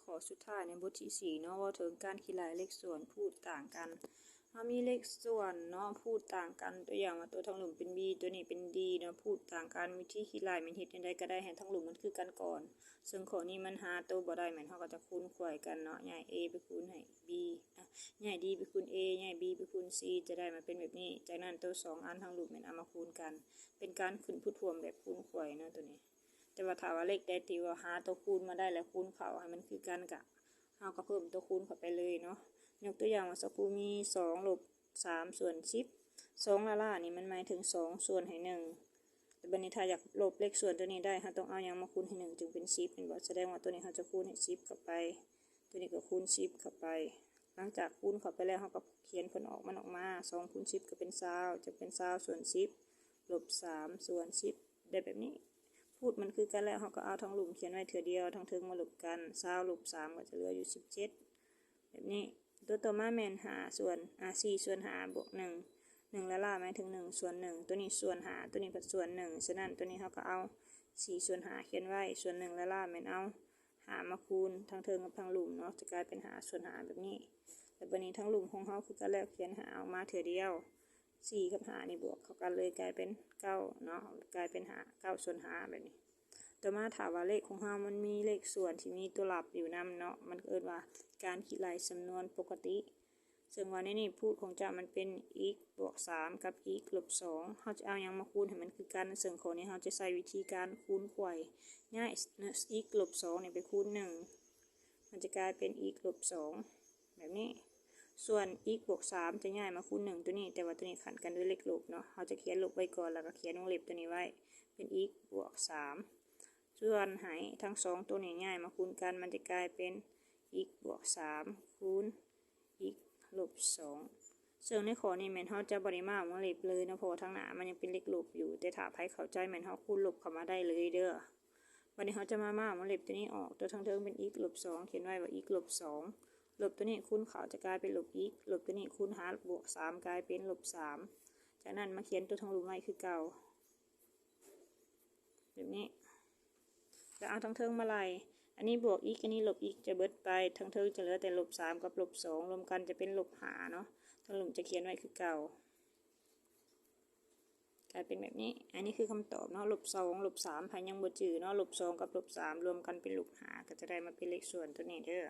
ຂໍ້ສຸດທ້າຍໃນບົດທີສີ່ເນາະ ເວົ້າເຖິງການຄິດໄລ່ເລກສ່ວນພູດຕ່າງກັນ. ເຮົາມີເລກສ່ວນເນາະ ພູດຕ່າງກັນ ຕົວຢ່າງວ່າຕົວທາງລຸ່ມເປັນ b ຕົວນີ້ເປັນ d ເນາະ ພູດຕ່າງກັນ ວິທີຄິດໄລ່ແມ່ນເຮັດຈັ່ງໃດກໍໄດ້ ໃຫ້ທາງລຸ່ມມັນຄືກັນກ່ອນ. ເຊິ່ງຂໍ້ນີ້ມັນຫາໂຕບໍ່ໄດ້ ແມ່ນເຮົາກໍຈະຄູນຂວາຍກັນເນາະ ຍ້າຍ a ໄປຄູນໃຫ້ b ອະ ຍ້າຍ d ໄປຄູນ a ຍ້າຍ b ໄປຄູນ c ຈະໄດ້ມາເປັນແບບນີ້. ຈາກນັ້ນໂຕສອງອັນທາງລຸ່ມແມ່ນເອົາມາຄູນກັນ ເປັນການຂຶ້ນພູດຮ່ວມແບບຄູນຂວາຍເນາະ ໂຕນີ້. ແຕ່ວ່າຖ້າວ່າເລກໃດທີ່ວ່າຫາຕົວຄູນມາໄດ້ ແລ້ວຄູນເຂົ້າໃຫ້ມັນຄືກັນ ກະເຮົາກໍເພີ່ມຕົວຄູນເຂົ້າໄປເລີຍເນາະ. ຍົກຕົວຢ່າງວ່າ ສັກຄູມີສອງລົບສາມສ່ວນສິບ ສອງລ້າໆນີ້ມັນໝາຍເຖິງສອງສ່ວນໃຫ້ໜຶ່ງ ແຕ່ບັດນີ້ຖ້າຢາກລົບເລກສ່ວນຕົວນີ້ໄດ້ ເຮົາຕ້ອງເອົາຫຍັງມາຄູນໃຫ້ໜຶ່ງຈຶ່ງເປັນສິບ ແມ່ນບໍ່? ສະແດງວ່າຕົວນີ້ເຮົາຈະຄູນໃຫ້ສິບເຂົ້າໄປ ຕົວນີ້ກໍຄູນສິບເຂົ້າໄປ. ຫຼັງຈາກຄູນເຂົ້າໄປແລ້ວ ເຮົາກໍຂຽນຜົນອອກມັນອອກມາ ສອງຄູນສິບກໍເປັນຊາວ ຈະເປັນຊາວສ່ວນສິບ ລົບສາມສ່ວນສິບ ໄດ້ແບບນີ້. ພູດມັນຄືກັນແລ້ວ ເຮົາກໍເອົາທາງລຸ່ມຂຽນໄວ້ເທື່ອດຽວ ທາງເທິງມາລົບກັນ ຊາວລົບສາມກໍຈະເຫຼືອຢູ່ສິບເຈັດ ແບບນີ້. ຕົວຕໍ່ມາແມ່ນຫ້າສ່ວນ ອາ ສີ່ສ່ວນຫ້າບວກໜຶ່ງ ໜຶ່ງລ້າໆໝາຍເຖິງໜຶ່ງສ່ວນໜຶ່ງ ຕົວນີ້ສ່ວນຫ້າ ຕົວນີ້ພັດສ່ວນໜຶ່ງ ສະນັ້ນຕົວນີ້ເຮົາກໍເອົາສີ່ສ່ວນຫ້າຂຽນໄວ້ ສ່ວນໜຶ່ງລ້າໆແມ່ນເອົາ ຫ້າມາຄູນທາງເທິງກັບທາງລຸ່ມເນາະ ຈະກາຍເປັນຫ້າສ່ວນຫ້າແບບນີ້. ແລ້ວບັດນີ້ທາງລຸ່ມຂອງເຮົາຄືກັນແລ້ວ ຂຽນຫ້າອອກມາເທື່ອດຽວ ສີ່ກັບຫ້ານີ້ບວກເຂົ້າກັນເລີຍ ກາຍເປັນເກົ້າເນາະ ກາຍເປັນຫ້າ ເກົ້າສ່ວນຫ້າແບບນີ້. ຕໍ່ມາຖ້າວ່າເລກຂອງເຮົາມັນມີເລກສ່ວນທີ່ມີຕົວລັບຢູ່ນຳເນາະ ມັນເອີ້ນວ່າການຄິດໄລ່ຈຳນວນປົກກະຕິ. ເຊິ່ງວ່າໃນນີ້ພູດຂອງເຈົ້າມັນເປັນ x ບວກສາມ ກັບ x ລົບສອງ ເຮົາຈະເອົາຫຍັງມາຄູນໃຫ້ມັນຄືກັນ? ເຊິ່ງຂໍ້ນີ້ເຮົາຈະໃຊ້ວິທີການຄູນຂວາຍ ຍ້າຍ x ລົບສອງນີ້ໄປຄູນໜຶ່ງ ມັນຈະກາຍເປັນ x ລົບສອງແບບນີ້. ສ່ວນ x ບວກສາມຈະຍ້າຍມາຄູນໜຶ່ງຕົວນີ້ ແຕ່ວ່າຕົວນີ້ຂັດກັນດ້ວຍເລກລົບເນາະ ເຮົາຈະຂຽນລົບໄວ້ກ່ອນ ແລ້ວກໍຂຽນວົງເລັບຕົວນີ້ໄວ້ ເປັນ x ບວກສາມ ສ່ວນໃຫ້ທັງສອງຕົວນີ້ຍ້າຍມາຄູນກັນ ມັນຈະກາຍເປັນ x ບວກສາມ ຄູນ x ລົບສອງ ເຊິ່ງໃນຂໍ້ນີ້ແມ່ນເຮົາຈະບໍ່ໄດ້ມາວງເລັບເລີຍເນາະ ເພາະວ່າທາງໜ້າມັນຍັງເປັນເລກລົບຢູ່ ແຕ່ຖ້າໃຜເຂົ້າໃຈແມ່ນເຮົາຄູນລົບເຂົ້າມາໄດ້ເລີຍເດີ້. ບັດນີ້ເຮົາຈະມາມາວງເລັບຕົວນີ້ອອກ ຕົວທາງເທິງເປັນ x ລົບສອງ ຂຽນໄວ້ວ່າ x ລົບສອງ ລົບຕົວນີ້ຄູນເຂົ້າຈະກາຍເປັນລົບ x ລົບຕົວນີ້ຄູນຫາບວກສາມ ກາຍເປັນລົບສາມ ຈາກນັ້ນມາຂຽນຕົວທາງລຸ່ມໄວ້ຄືເກົ່າ ແບບນີ້ ແລ້ວເອົາທາງເທິງມາໄລ່ ອັນນີ້ບວກ x ອັນນີ້ລົບ x ຈະເບິດໄປ ທາງເທິງຈະເຫຼືອແຕ່ລົບສາມກັບລົບສອງ ລວມກັນຈະເປັນລົບຫ້າເນາະ ທາງລຸ່ມຈະຂຽນໄວ້ຄືເກົ່າ ກາຍເປັນແບບນີ້. ອັນນີ້ຄືຄຳຕອບເນາະ ລົບສອງ ລົບສາມ ໃຜຍັງບໍ່ຈື່ເນາະ ລົບສອງກັບລົບສາມລວມກັນເປັນລົບຫ້າ ກໍຈະໄດ້ມາເປັນເລກສ່ວນຕົວນີ້ເດີ້.